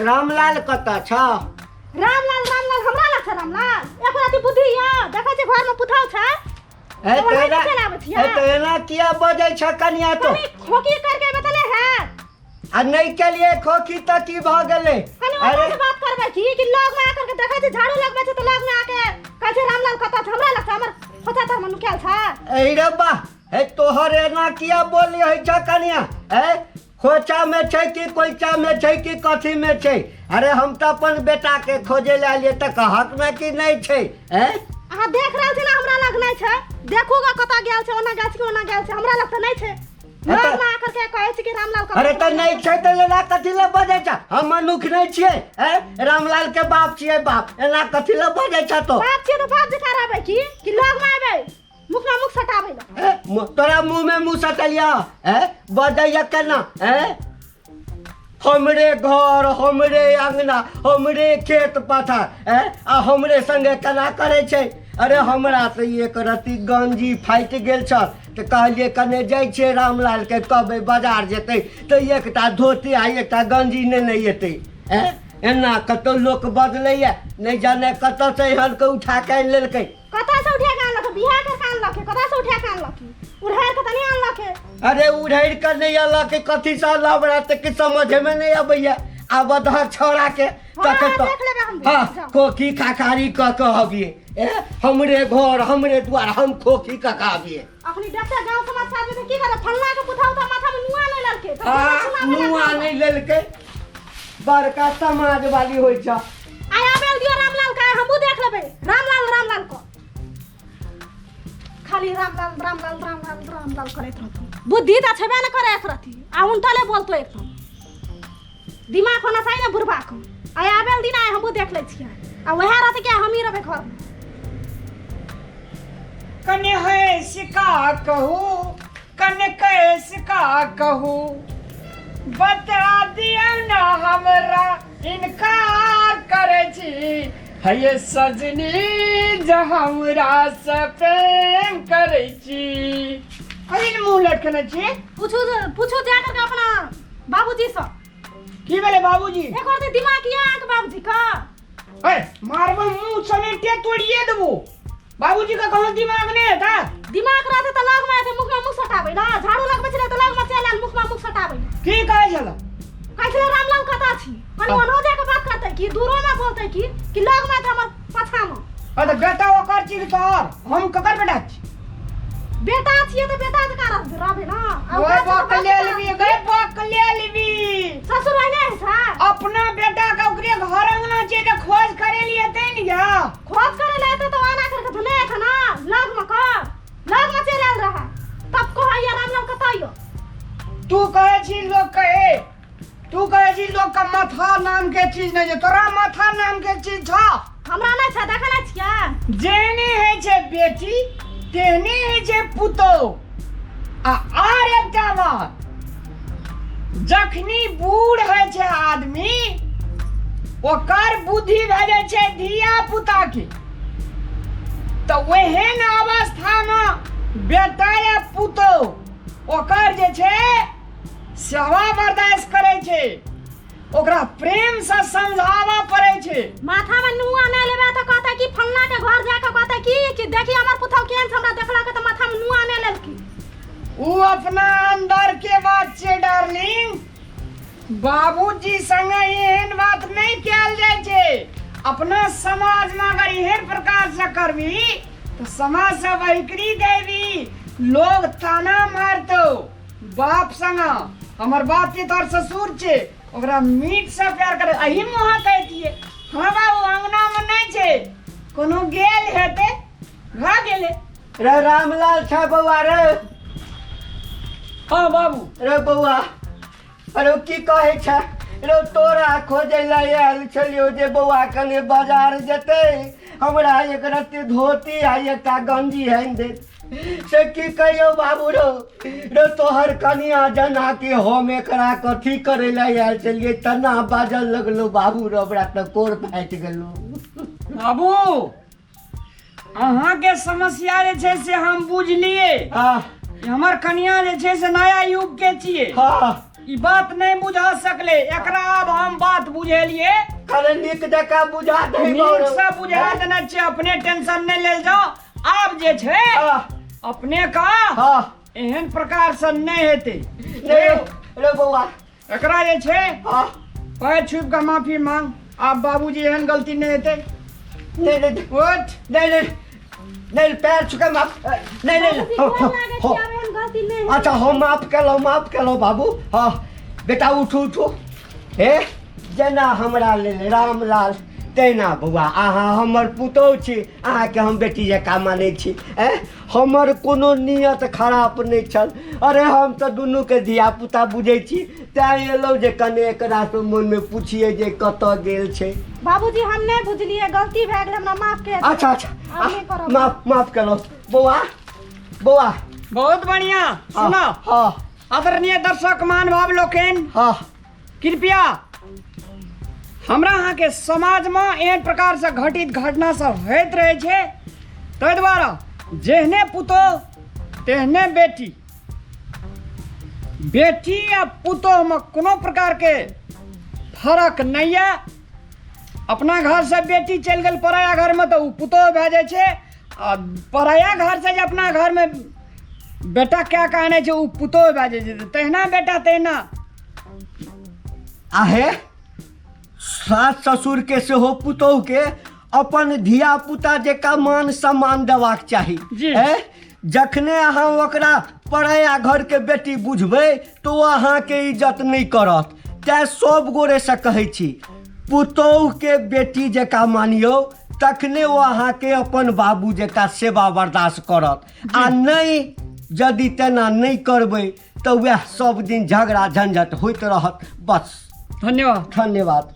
रामलाल कतऽ छ? रामलाल रामलाल हमरा लग छै रामलाल एको राति बुद्धि यऽ देखै छै घरमे पुतहु छै ए तो तऽ ओनाहिते एना चलि आबै छियै। ए तऽ एना किया बजै छ कनिया तो? कनि खोकी करके बतले है आ नहि केलिए खोखी तऽ की भऽ गेलै? कनि अरे ओकरा से बात करबै की कि लग में आकर के देखै छै झाड़ू लगबै छै तऽ लग में आके कहै छै रामलाल कतऽ छै हमरा लग छै हमर खोचा तर में नुकायल छै। ए रे बा, हे तोहर एना किया बोली होइ छ कनिया? ए खोचा में छै कि कोइचा में छै कि कथी में छै? अरे हम तऽ अपन बेटा के खोजे लए एलियै तऽ कहक ने कि नहि छै। ए अहाँ देख रहल छी ने हमरा लग नहि छै, देखू ग कतऽ गेल छै, ओना गेल छै कि ओना गेल छै, हमरा लग तऽ नहि छै। लग में आकर के कहै छै कि रामलाल कतऽ अरे तऽ नहि छै तऽ एना कथी लए बजै छ? हम मनुख नहि छियै? ए रामलाल के बाप छियै बाप, एना कथी लए बजै छ तो? बाप छियै तऽ बाप जकाँ रहबै की कि लग में एबै मुख में मुख सटाबै लए? ए, तोरा मुँह में मुँह सटलिया? ए बजैया केना? ए हमरे घर हमरे अंगना हमरे खेत पथार, ए आ हमरे संगे केना करै छै? अरे हमरा तऽ एक रत्ती गंजी फाटि गेल छल तऽ कहलियै कने जाइ छियै रामलाल के कहबै बाजार जेतै तऽ एकटा धोती आ एकटा गंजी नेने एतै। ए एना कतौ लोक बदलैया नहि जाने कतऽसँ एहन के उठा के आनि लेलकै। कतऽ से उठा के आनलक? बियाह कर के आनलक? कतऽ से उठा के आनलक? उड़ारि के तऽ नहि आनलक? अरे उड़ारि के नहि अनलक, कथी से अनलक हमरा तऽ किछु समझेमे नहि अबैया। आब अधर छौड़ा के तखन तऽ देख लेबै हम। हाँ, जाउ। खोखी खाखारी कऽ के अबियै। ए हमरे घर हमरे द्वार हम खोखी कऽ के अबियै। अखनी देखते गांव समाज के आदमी के की करे फल्ला के पुतहु तऽ माथा में नुआ नहि लेलकै तऽ हाँ, सुनाबै लए नुआ गाँव। नहि लेलकै, बड़का समाज वाली होइ छ। आइ आबे दियौ रामलाल के, हमहूँ देख लेबै रामलाल रामलाल को। खाली रामलाल रामलाल रामलाल रामलाल करैत रहतौ, बुद्धि तऽ छेबे ने करे एक रति आ उल्टले बोलतो एकदम। दिमाग होना चाही ने बुढ़बा को। आइ आबे दिन आइ हमहूँ देख लै छियै आ वएह रहतै कि हमही रहबै घर। कने है सिका कहू कने कैस का कहू बता दियौ ना हमरा इनकार करै छी हे सजनी जे हमरा से प्रेम करै छी। कहीं मुँह लटकने छी? पूछू पूछू जा करके अपना बाबूजी से। की भेलै बाबूजी? एक और तऽ दिमाग यऽ अहाँके बाबूजी का। ए मारबो मुँह समेटे तोड़िए देबो। बाबूजी का कहूँ दिमाग नहीं है था? दिमाग रहते तऽ लग में एते मुख में मुख सटाबै ना, झाड़ू लगबै छलै तऽ लग में चलि आयल मुख में मुख सटाबै। की कहै छल? कहै छलै रामलाल कतऽ छी, कनि ओनहो जाके बात करतै की दूरो में बोलतै की कि लग में एते हमर पाछा में। अरे तऽ बेटा ओकर छी तोहर, हम ककर बेटा छी? बेटा छियै तऽ बेटा जकाँ रहबै ना। आ ओए ओकरा बक छियै तऽ ले बाप लेबी, जकाँ। गए बक ले लेबी। ससुर ओहिने होइ छै? अपना बेटा के ओकरे घर अंगना छै तऽ खोज करे लिए एतै ने या। खोज करे ले एतै तऽ ओना करके तऽ नहि एतै ना, लग में कर लग में चलि आयल रहै तब कहैया रामलाल कतऽ यौ? तू कहै छी लोक कहे, तू कहै छी लोक के माथा नाम के चीज नहीं छै, तोरा माथा नाम के चीज छौ? हमरा नहि छै, देखै नहि छियै? जेहने होइ छै बेटी तेहने होइ छै पुतोहु। आ आर एकटा बात, जखनी बूढ़ होइ छै आदमी ओकर बुद्धि भए जाइ छै धिया पुता के, तऽ ओहन अवस्थामे बेटा या पुतोहु ओकर जे छै सेवा बर्दाश्त करै छै, ओकरा प्रेम से समझाबऽ पड़ै छै। माथा में नुआ नहि लेबै तऽ कहतै कि फल्ला के घर जाके कहतै कि कि देखी हमर पुतहु केहन छै, हमरा देखलक तऽ माथा में नुआ नहि लेलकी। उ अपना अंदर के बात छै डार्लिंग, बाबूजी संगे एहन बात नहि कयल जाइ छै। अपना समाज में अगर एहन प्रकार से करबी तऽ समाज से बहिकरी देबी, लोग ताना मारतौ। बाप संग हमर बाप के तोहर ससुर छै, ओकरा मीठ से प्यार करे अही मुँह कहतियै। हाँ बाबू अंगना में नहीं छै, कोनो गेल हेतै भऽ गेलै। रे रामलाल छै बौआ रे। हाँ बाबू। रे बौआ, अरे की कहै छै रे? तोरा खोजै लए आयल छलियौ जे बौआ कने बाजार जेतै, हमरा एक रत्ती धोती आ एकटा गंजी आनि देत। से की कहियौ बाबू रो, रे तोहर कनिया जना कि हम एकरा कथी करै लए आयल छलियै तना बाजल लगलो बाबू रो, हमरा तऽ कोर फाटि गेलो। बाबू अहाँके समस्या जे छै से हम बुझलियै। हाँ। हमर कनिया जे छै से नया युग के छियै। हाँ। ई बात नहीं बुझा सकले। एकरा अब हम बात बुझेलिए। कने नीक जकाँ बुझा दही नीक से बुझा देने छियै, अपने टेंशन नहीं लेल जाओ। आब जे छै अपने का हाँ एहन प्रकार से नहीं हेतै। रे रे बौआ, एकरा जे छै हाँ पैर छुपि कऽ माफी मांग। आब बाबूजी एहन गलती नहीं हेतै। नहीं नहीं उठ। नहीं नहीं नहीं, पैर छुके माफ नहीं नहीं। बाबूजी, हो, गोर हो, लागै हो। छी, आब एहन गलती नहि हेतै। अच्छा हम माफ केलहुँ, माफ केलहुँ बाबू। हाँ बेटा उठू उठू। हे जेना हमरा लेल रामलाल तहिना बौआ अहाँ हमर पुतोहु छी, अहाँके हम बेटी जकाँ मानै छी। हमर कोनो नियत खराब नहि छल। अरे हम तऽ दुनूके धियापुता बुझै छी, तैँ एलहुँ जे कने एकरासँ मोनमे पुछिए जे कतऽ गेल छै। बाबूजी हम नहि बुझलियै, गलती भए गेलै, हमरा माफ कर। अच्छा अच्छा, आब नहि करब। माफ माफ केलहुँ बौआ। बौआ बहुत बढ़िया। सुनो हाँ आदरणीय दर्शक महानुभाव लोकनि, हाँ कृपया हमरा अहाँके समाजमे एहन प्रकारसँ घटित घटना सब होइत रहै छै, ताहि दुआरे जेहने पुतोह तेहने बेटी, बेटी आ पुतोहमे कोनो प्रकारके फरक नहि यऽ। अपना घरसँ बेटी चलि गेल पराया घरमे तऽ ओ पुतोह भए जाइ छै, आ पराया घरसँ जे अपना घरमे बेटा कए कऽ आनै छै ओ पुतोह भए जाइ छै। तहिना बेटा तहिना। आहे सास ससुर के सेहो पुतोह के अपन धिया पुता जकाँ मान सम्मान देबाक चाही। जी। जखने अहाँ ओकरा पराया घर के बेटी बुझबै तऽ ओ अहाँके इज्जत नहि करत। तैँ सब गोरेसँ कहै छी पुतोह के बेटी जकाँ मानियौ, तखने ओ अहाँके अपन बाबू जकाँ सेवा बर्दाश्त करत। आ नहि यदि तेना नहि करबै तऽ वएह सब दिन झगड़ा झंझट होइत रहत। बस धन्यवाद। धन्यवाद।